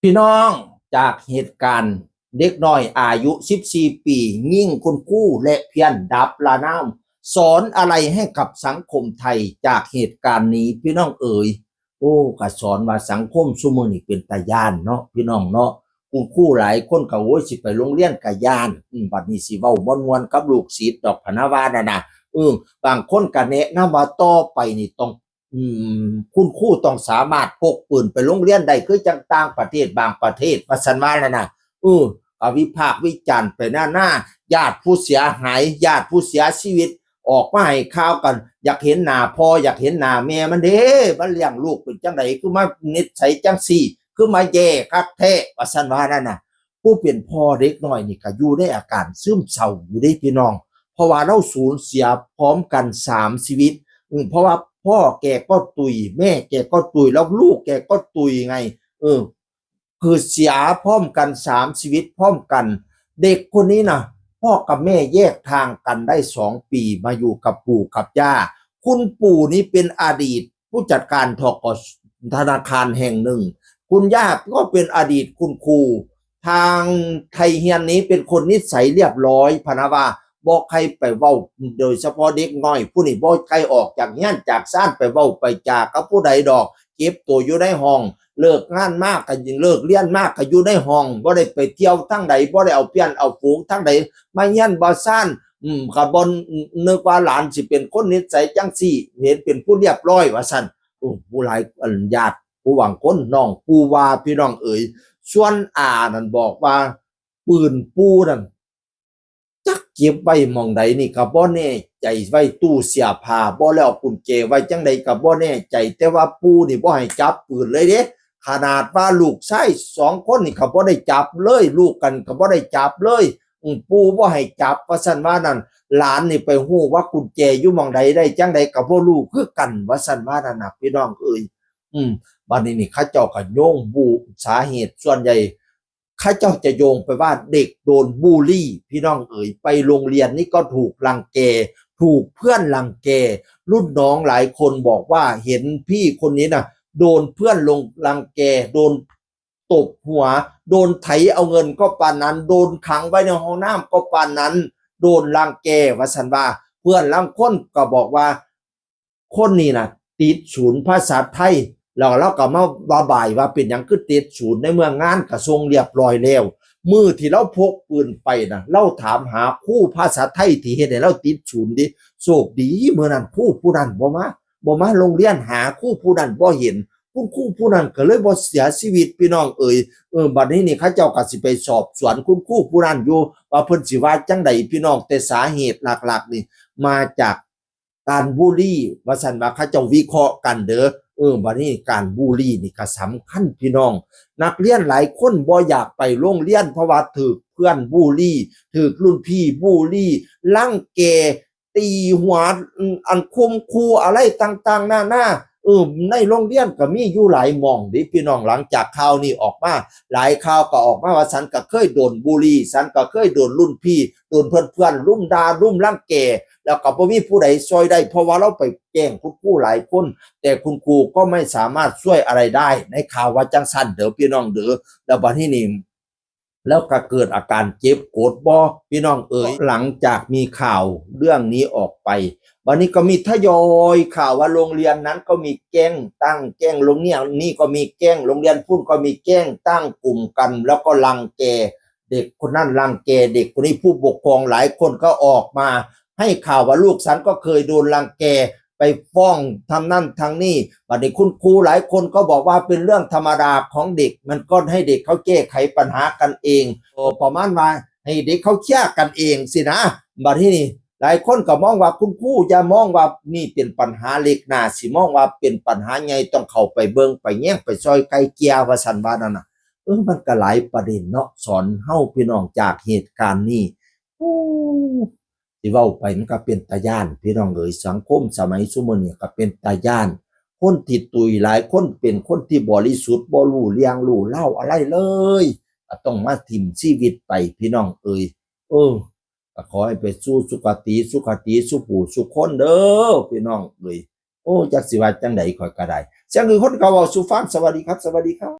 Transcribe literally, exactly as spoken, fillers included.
พี่น้อง จากเหตุการณ์เด็กน้อยอายุสิบสี่ปี ยิงคุณครูและเพี้ยนดับระนาว สอนอะไรให้กับสังคมไทยจากเหตุการณ์นี้พี่น้องเอ๋ย โอ้ ก็สอนว่าสังคมซุมื้อนี้เป็นตาย้านเนาะพี่น้องเนาะ คุณครูหลายคนก็ โอ้ย สิไปโรงเรียนก็ย้าน อืม บัดนี้สิเว้าม่วนๆกับลูกศิษย์ดอกพะนะว่านั่นน่ะ เออ บางคนก็แนะนำว่าต่อไปนี่ต้อง อืม คุณครูต้องสามารถพกปืนไปโรงเรียนได้ คือจั่งต่างประเทศบางประเทศ ว่าซั่นว่านั่นน่ะ เออ ก็วิพากษ์วิจารณ์ไปนานา ญาติผู้เสียหาย ญาติผู้เสียชีวิต ออกมาให้ข่าวกัน อยากเห็นหน้าพ่อ อยากเห็นหน้าแม่มันเด้ มันเลี้ยงลูกเป็นจั่งใด คือมานิสัยจั่งซี้ คือมาแย่คักแท้ ว่าซั่นว่านั่นน่ะ ผู้เป็นพ่อเด็กน้อยนี่ก็อยู่ในอาการซึมเศร้าอยู่เด้พี่น้อง เพราะว่าเราสูญเสียพร้อมกันสามชีวิต อืม เพราะว่าพ่อแกก็ตุย แม่แกก็ตุย แล้วลูกแกก็ตุยไง เออ คือเสียพร้อมกันสามชีวิตพร้อมกัน เด็กคนนี้นะ พ่อกับแม่แยกทางกันได้สองปี มาอยู่กับปู่กับย่า คุณปู่นี้เป็นอดีตผู้จัดการ ธ.ก.ส. ธนาคารแห่งหนึ่ง คุณย่าก็เป็นอดีตคุณครู ทางไทเฮียนนี้เป็นคนนิสัยเรียบร้อย พะนะว่า บ่ใครไปเว้า โดยเฉพาะเด็กน้อยผู้นี้ บ่ใครออกจากเฮียนจากซานไปเว้าไปจากับผู้ใดดอก เก็บตัวอยู่ในห้อง เลิกงานมาก็เลิกเรียนมาก็อยู่ในห้อง บ่ได้ไปเที่ยวทางใด บ่ได้เอาเพื่อนเอาฝูงทางใดมาเฮียนบ่ซาน อืม ก็บ่นึกว่าหลานสิเป็นคนนิสัยจั่งซี้ เห็นเป็นผู้เรียบร้อยว่าซั่น โอ้ ผู้หลาย อัน ญาติผู้บางคน น้องปู่ว่า พี่น้องเอ๋ย ส่วนอานั่นบอกว่า ปืนปู่นั่น จักเก็บไว้หม่องใดนี่ก็บ่แน่ใจ ไว้ตู้เสื้อผ้าบ่ แล้วเอากุญแจไว้จั่งใดก็บ่แน่ใจ แต่ว่าปู่นี่บ่ให้จับปืนเลยเด้ ขนาดว่าลูกชายสองคนนี่ก็บ่ได้จับเลย ลูกกันก็บ่ได้จับเลย อืม ปู่บ่ให้จับ ว่าซั่นว่านั่น หลานนี่ไปฮู้ว่ากุญแจอยู่หม่องใดได้จั่งใดก็บ่รู้คือกัน ว่าซั่นว่านั่นน่ะ พี่น้องเอ๋ย อืม บัดนี้นี่เขาเจ้าก็โยงบู สาเหตุส่วนใหญ่ เขาเจ้าจะโยงไปว่าเด็กโดนบูลลี่ พี่น้องเอ๋ย ไปโรงเรียนนี่ก็ถูกรังแก ถูกเพื่อนรังแก รุ่นน้องหลายคนบอกว่าเห็นพี่คนนี้น่ะ โดนเพื่อนลงรังแก โดนตบหัว โดนไถเอาเงินก็ปานนั้น โดนขังไว้ในห้องน้ำก็ปานนั้น โดนรังแก ว่าซั่นว่า เพื่อนลางคนก็บอกว่า คนนี้น่ะ ติดศูนย์ภาษาไทย แล้วเราก็มาระบายว่าเป็นหยังคือติดศูนย์ ในเมื่องานก็ส่งเรียบร้อยแล้ว มื้อที่เราพกปืนไปน่ะ เราถามหาครูภาษาไทยที่เฮ็ดให้เราติดศูนย์เด้ โชคดีมื้อนั้นครูผู้นั้นบ่มา บ่มาโรงเรียน หาครูผู้นั้นบ่เห็น คุณครูผู้นั้นก็เลยบ่เสียชีวิต พี่น้องเอ๋ย เออ บัดนี้นี่เขาเจ้าก็สิไปสอบสวนคุณครูผู้นั้นอยู่ ว่าเพิ่นสิว่าจั่งใดพี่น้อง แต่สาเหตุหลักๆนี่มาจากการบูลลี่ ว่าซั่นว่า เขาเจ้าวิเคราะห์กันเด้อ เออ บัดนี้การบูลลี่นี่ก็สำคัญพี่น้อง นักเรียนหลายคนบ่อยากไปโรงเรียน เพราะว่าถูกเพื่อนบูลลี่ ถูกรุ่นพี่บูลลี่ รังแก ตีหัว อืม อันข่มขู่อะไรต่างๆนานา เออ ในโรงเรียนก็มีอยู่หลายหม่องเด้พี่น้อง หลังจากข่าวนี้ออกมา หลายข่าวก็ออกมาว่าฉันก็เคยโดนบูลลี่ ฉันก็เคยโดนรุ่นพี่ โดนเพื่อนๆรุมด่ารุมรังแก แล้วก็บ่มีผู้ใดซ่อยได้ เพราะว่าเราไปแจ้งคุณครูหลายคน แต่คุณครูก็ไม่สามารถช่วยอะไรได้ ในข่าวว่าจั่งซั้นเด้อพี่น้องเด้อ แล้วบัดนี้นี่ แล้วก็เกิดอาการเจ็บโกรธบ่ พี่น้องเอ๋ย หลังจากมีข่าวเรื่องนี้ออกไป บัดนี้ก็มีทยอยข่าวว่าโรงเรียนนั้นก็มีแก๊งตั้งแก๊ง โรงเรียนนี้ก็มีแก๊ง โรงเรียนพุ้นก็มีแก๊งตั้งกลุ่มกัน แล้วก็รังแกเด็กคนนั้น รังแกเด็กคนนี้ ผู้ปกครองหลายคนก็ออกมาให้ข่าวว่าลูกฉันก็เคยโดนรังแก ไปฟ้องทางนั้นทางนี้ บัดนี้คุณครูหลายคนก็บอกว่าเป็นเรื่องธรรมดาของเด็ก มันก็ให้เด็กเขาแก้ไขปัญหากันเอง เออ ประมาณว่าให้เด็กเขาเคลียร์กันเองสินะ บัดนี้นี่ หลายคนก็มองว่าคุณครูอย่ามองว่านี่เป็นปัญหาเล็ก น่าสิมองว่าเป็นปัญหาใหญ่ ต้องเข้าไปเบิ่งไปแยงไปซ่อยไกล่เกลี่ย ว่าซั่นว่านั่นน่ะ เออ มันก็หลายประเด็นเนาะ สอนเฮาพี่น้องจากเหตุการณ์นี้ โอ้ สิเว้าไปมันก็เป็นตาย้าน พี่น้องเอ๋ย สังคมสมัยซุมื้อนี้ก็เป็นตาย้าน คนที่ตุยหลายคนเป็นคนที่บริสุทธิ์ บ่รู้เรื่องรู้ราวอะไรเลย ก็ต้องมาถิ่มชีวิตไป พี่น้องเอ๋ย เออ ก็ขอให้ไปสู่สุคติ สุคติ สู่ผู้สู่คนเด้อ พี่น้องเอ๋ย โอ้ จักสิว่าจั่งใดข้อยก็ได้ เสียงคือคนเขาเว้าสู่ฟัง สวัสดีครับ สวัสดีครับ